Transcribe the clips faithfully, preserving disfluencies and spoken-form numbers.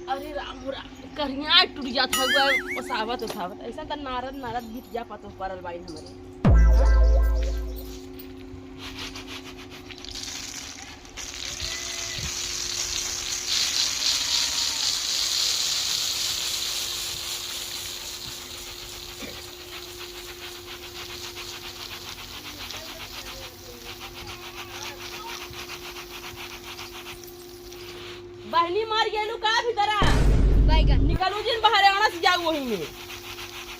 अरे राम हो राम, करिया टूट जात हउआ, ओसावत ओसावत। ऐसा त नारद नारद गीत जा पतो परल बाइन हमरे। बहनी मर गेलू का भीतरा? बैगन। निकलू जिन बाहरे, अड़स जाऊ वही में।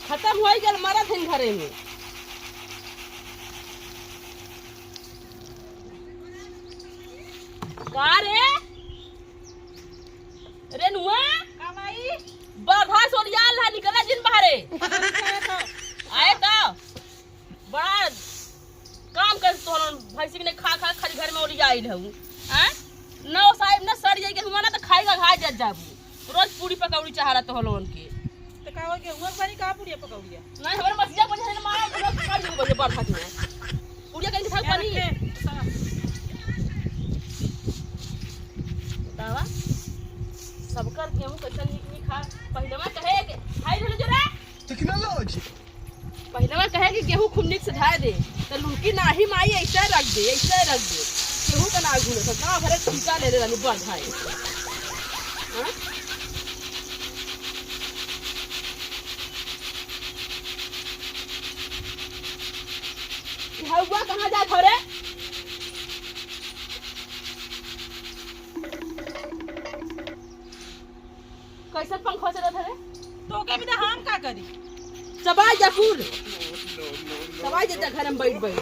खतम होई गेल, मरत हन घरे में। का रे? रेनुआ? का माई? बरधा सोरियाल है, निकला जिन बाहरे। आए तो। बड़ा काम कर तोहन भैंसी के ने खा खा खाली घर में ओरिया आइल हऊ। हैं? न ओसाइब न सड़ जाई गेहुआ ना त खाई का खा जत जाबू। रोज पूरी पकौड़ी चाहला तोहलोन के। त का हो गेहुआ के बनी का पूरी पकौड़िया? नहीं, हमरे मसिया बनी है ना मारा, पूरा कर देबू बजे बरधा के। पूरी कहीं खाऊ पानी। बतावा, सबकर गेहूं कैसन निक निक खा। पहिले मैं कहे के, हाय भेलो जो रे। टेक्नोलॉजी। पहिले मैं कहे कि गेहूं खूब निक से धाए दे, त लुकी नाही माई ऐसे रख दे, ऐसे रख दे। गेहूं का ना गुण, सब गाँव भरे ठीका ले ले रहनी बरधा है। हाँ? ई हउआ कहाँ जात हो रे? कैसे पंखा चलत है रे? तो के भी तो हम का करी? चबाई जा कुल। चबाई जा, जा घर में बैठ बैठ।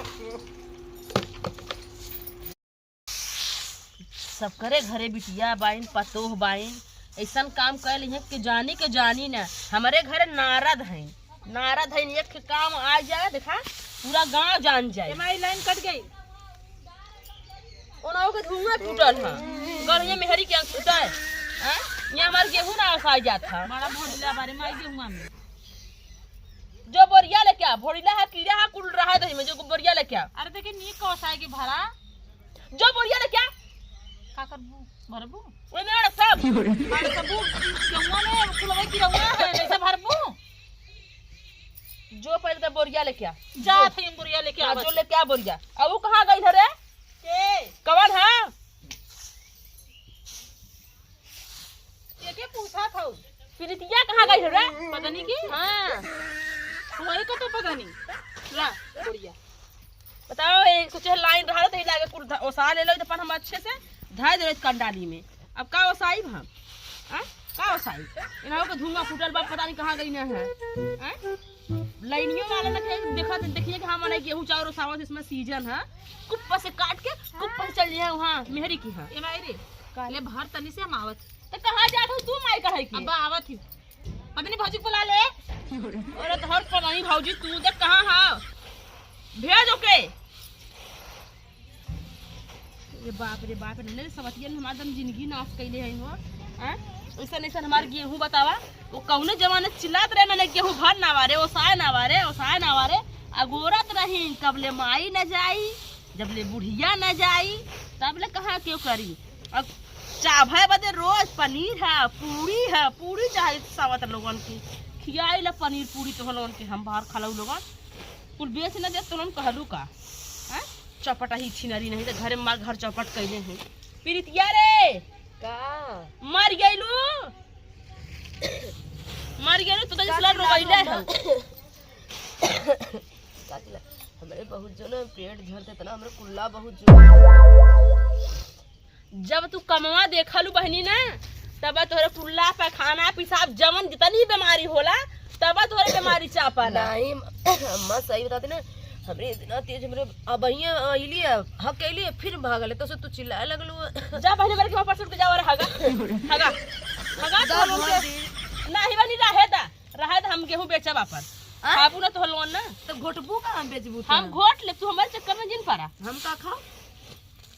सबकरे घरे बिटिया बाइन, पतोह बाइन, ऐसन काम कर लिहे कि जानी के जानी ना। हमरे घरे नारद हैं, नारद हैं, एक काम आ जाए, देखा, पूरा गांव जान जाए। ए माई, लाइन कट गई। ओनाऊ के धुआं फूटल है, गढ़िया मेहरी के आँख फूटा है। हैं? ये हमार गेहूं ना ओसाई जात है। बड़ा भोजला बारे माई गेहुआ में। जो बोरिया लेके आ, भोरिला है, कीड़ा है, कुल रहा दही में, जो बोरिया लेके आ। अरे देखे, नीक का ओसाई के भरा। जो बोरिया लेके आ। का करबू? भरबू? ओए मेरा सब। अरे सबू, गेहुआ में कुलवे की रहुआ है, ऐसे भरबू? जो पहले तो बोरिया लेके आ। जा, जो। थे बोरिया लेके हाँ, आवा। जो लेके आ बोरिया। अब वो कहाँ गई है रे? के? कवन है? के के पूछा था? प्रीतिया कहाँ गई है रे? पता नहीं की। हाँ। वही का तो पता नहीं। ला, बोरिया। बताओ, एक सोचे लाइन रहा तो ये लागे कुल ध-, ओसा ले लो, तो अपन हम अच्छे से धाय दे कंडाली में। अब का ओसाई हम? हाँ? का ओसाई? इन्हों के धुआं फूटल बा, पता नहीं कहाँ गई ना है। हाँ? लाइनियों वाला ना कहीं देखा, देखिए कि हाँ, मने गेहूं चाउर ओसावत, इसमें सीजन है। कुप्पा से काट के, कुप्पा से चल जाए वहाँ, मेहरी की है। ए माई रे, का? ले भर तनी से हम आवत। तो कहाँ जात हो तू माई कहे की? अब्बा आवत ही। पता नहीं भौजी को बुला ले। अरे तो हर पता नहीं भौजी तू देख कहाँ है? भेज ओके। ये बाप रे बाप रे, ले सवतियन हमार दम जिंदगी नाश कैले है हो। हैं? ऐसन ऐसन हमार गेहूं बतावा, वो कौने जमाने चिल्लात रहे ना, गेहूं भर ना वारे, ओसाए ना वारे, ओसाए ना वारे, अगोरत रही, कबले माई न जाई, जबले बुढ़िया न जाई, तबले कहाँ क्यों करी। अब चाभे बदे रोज पनीर है, पूरी है, पूरी चाहे सवत लोगन की खियाई ला पनीर पूरी, तो लोगन के हम बाहर खलऊ लोगन कुल बेच न दे, तो लोगन कहलू का? हैं? चपट ही छिनरी नहीं तो घरे मार घर चौपट कैले हैं। प्रीतिया रे, का? मर गइलू? मर गइलू, तू तो का इसला चिल्ला रोइले रहा है। का चिल्ला? हमरे बहुत जोर में पेट झरते तना, हमरे कुल्ला बहुत जोर। जब तू कमवा देखलू बहनी ना, तब तोहरे कुल्ला, पैखाना, पेशाब, जवन जितनी बीमारी होला, तब तोहरे बीमारी चापला। नहीं, अम्मा सही बताते ना, हमरे इतना तेज हमरे अबहिया आइली है, हकेली है, फिर भागले, तो से तू चिल्लाए लगलू। जा बहनी, बड़की माँ पास उठ के जा और हगा, हगा, हगा, तो लोन के, नहीं बहनी, रहे दा, रहे दा, हम गेहूं बेचब आपन। आ? खाबू ना तो लोन ना। तो घोटबू का हम बेचबू तो? हम घोट ले, तू हमारे चक्कर में जिन पड़ा। हम का खाओ?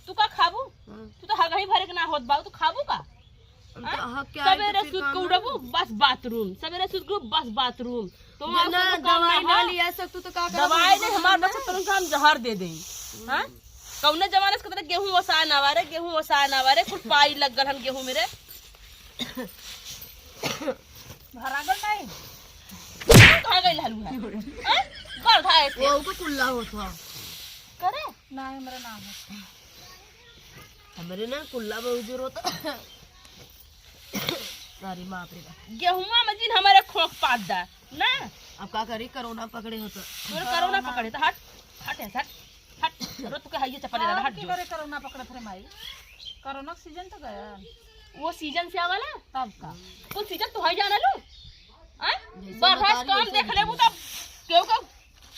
तू का खाबू? हाँ। तू तो हगही भरे के ना होत बाऊ, तू खाबू का? हम तो हाँ? हक के आइल तो सवेरे फिर सूत के काम उठबू, ना। बस बाथरूम, सवेरे सूत के उठबू, बस बाथरूम। तो जे वहाँ ना कोनो काम दवाई ना ना हो। लिया सक, तू तो का करबू? दवाई नहीं, हमार बच्चा तुरंत हम जहर दे दें। हाँ? कौने जमाने से कहते गेहूं ओसाए ना वारे, गेहूं ओसाए ना वारे, कुल पाई लग गल हम गेहूं मेरे। भरा गल नहीं। तू कहाँ गई हलू है? हैं? गल था ऐसे। वो तो कुल्ला होत ह। करे? ना, हमरा ना हो। हमरे ना कुल्ला बहुत जोर होत। अरे बाप रे बाप। गेहुआ में जिन हमारे खोंक पात दा, ना? अब का करी, कोरोना पकड़े होत। तोरे कोरोना पकड़े त हट, हट, हट, हट। रो तू के हाइये चप्पल ले रहा, हट जो। करे कोरोना पकड़त रे माई? कोरोना के सीजन तो गया। वो सीजन से आवाला? तब का? कुछ सीजन तू है जाना लू? हैं? जैसे बरसात मतारी काम वैसे देख लेबू तब केहू का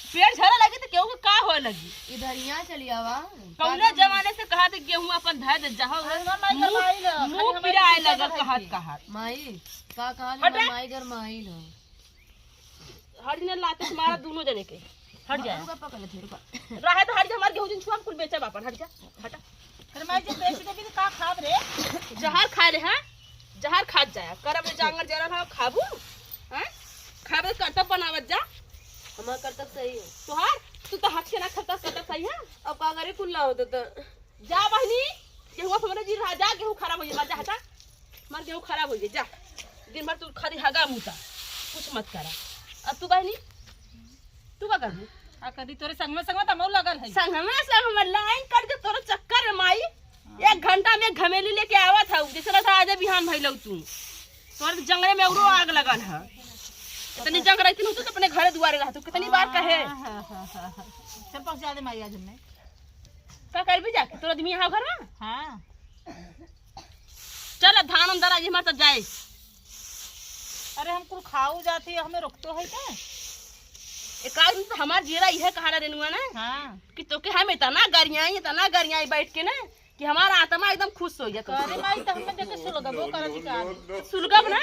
पेट झरे लगी तो केहू के का होए लगी? इधर यहाँ चली आवा। कौने जमाने से कहा थे गेहूं अपन धर दे, जहाँ अरे माई मुंह, गरमाइल ह, मुंह खाली हमारी पिराए पीछे लगल रहती कहत है। कहत। माई, का कहा हटे। माई गरमाइल ह। हट ने लाते से मारा दोनों जने के। हट जा। रुका, पकड़ ले, रुका। रहे तो हट जा, हमार गेहूं जिन छुआ, कुल बेचब अपन, हट जा, हटा। अरे माई, जब बेच देबी तो का खाब रे? जहर खाए ले, हाँ? जहर खात जाया। करब में जांगर जरा रहा, खाबू? हाँ? खाबे करतब बनावत जा। हमार करतब सही है। तोहार? तू तो हाथ के ना खरता, करतब सही है? अब का करे, कुल्ला होत त। जा बहिनी, गेहूं हमरे जी रहा, जा, गेहूं खराब हो जाए, जा, हटा। हमार गेहूं खराब हो जाए, जा। दिन भर तू खाली हगा मुता, कुछ मत करा। अब तू बहिनी, तू का करबू? का करी, तोरे संगमे संगमे त हमहू लगल है। संगमे संगमे लाइन कट के तोरे चक्कर में माई, हाँ। एक घंटा में घमेली लेके आवत हऊ, जैसे लगता आज बिहान भइलऊ तू। तोरे जंगले में औरो आग लगल है। इतनी जंग रहती न तू तो अपने घरे दुआरे रहतू, कितनी बार कहे। हाँ, हाँ, हाँ, हाँ, हाँ। चल पहुँचा दे माई आज हमें। का करबी जाके? तोर आदमी यहाँ घर में? हाँ। चल, अब धान अंदर आ, ये हमारे साथ जाए। अरे, हम कुल खाऊ जाती है, हमें रोकतो है क्या? एक आदमी तो हमार जीरा यह कहा रेनुआ ना हाँ। कि तोके हम इतना गरियाई, इतना गरियाई बैठ के ना कि हमारा आत्मा एकदम खुश हो गया। अरे माई, तो हमें देखे सुलगबो करत का। सुलगब ना?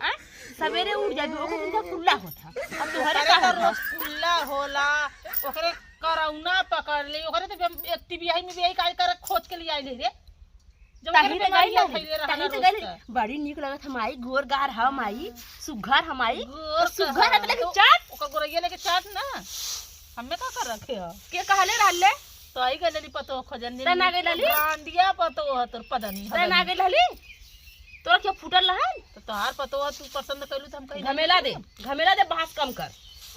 आ? सवेरे उठ जाबी, ओकर उनका कुल्ला होता। अब तोहरे अरे का तो होता? रोज कुल्ला होला, ओकरे करौना पकड़ ली, ओकरे तो हम एक टीवी आई में भी यही काज कर खोज के ले आई ले रे। जब ताही ओकरे तो बीमारी गई ना, उठैले रहला ताही तो रोज गई। का। बड़ी नीक लगत ह माई, गोर गार ह माई, सुघर ह माई, गोर और सुघर ह कहा, लेकिन तो चाट। ओकर गोरैया लेके चाट ना, हमें का कर रखे हो? के कहले रहले? तो आई गए लेली पतो खोजन तै ना गई लाली? ब्रांडिया पतो ह तोर पदनी तै ना हदनी। गई लाली? तोरा क्या फूटल रहल? तो तोहार पतो ह तू पसंद कैलू तो हम कहीं घमेला दे, घमेला दे, बहस कम कर,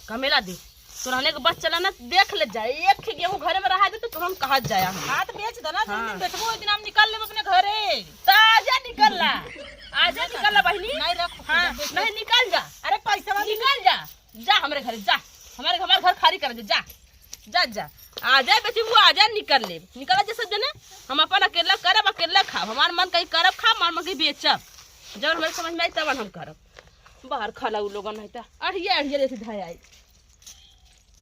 घमेला दे। तोरा हने के बस चला ना, देख ले जाए, एक खे गेहूं घरे में रहा दे तो तुरंत कहा जाया हम। हाथ बेच देना, दो हाँ। दिन बैठबो, एक दिन हम निकाल लेब अपने घरे। तो आजा निकल ला, आजा निकल ला बहिनी। नहीं रख, हाँ, बेच ले। नहीं निकल जा, अरे पैसा वाली निकल जा, जा हमरे घरे जा, हमारे हमारे घर खाली कर दे जा, जा जा, आ जाए बेटी वो आ जाए, निकल ले, निकल जा सब जने। हम अपन अकेला करब, अकेला खाब, हमार मन कहीं करब खाब, हमार मन कहीं बेचब, जब हमारे समझ में आई तब हम करब। बाहर खाला उ लोगन नहीं तो अढ़िया अढ़िया जैसे धाय आई।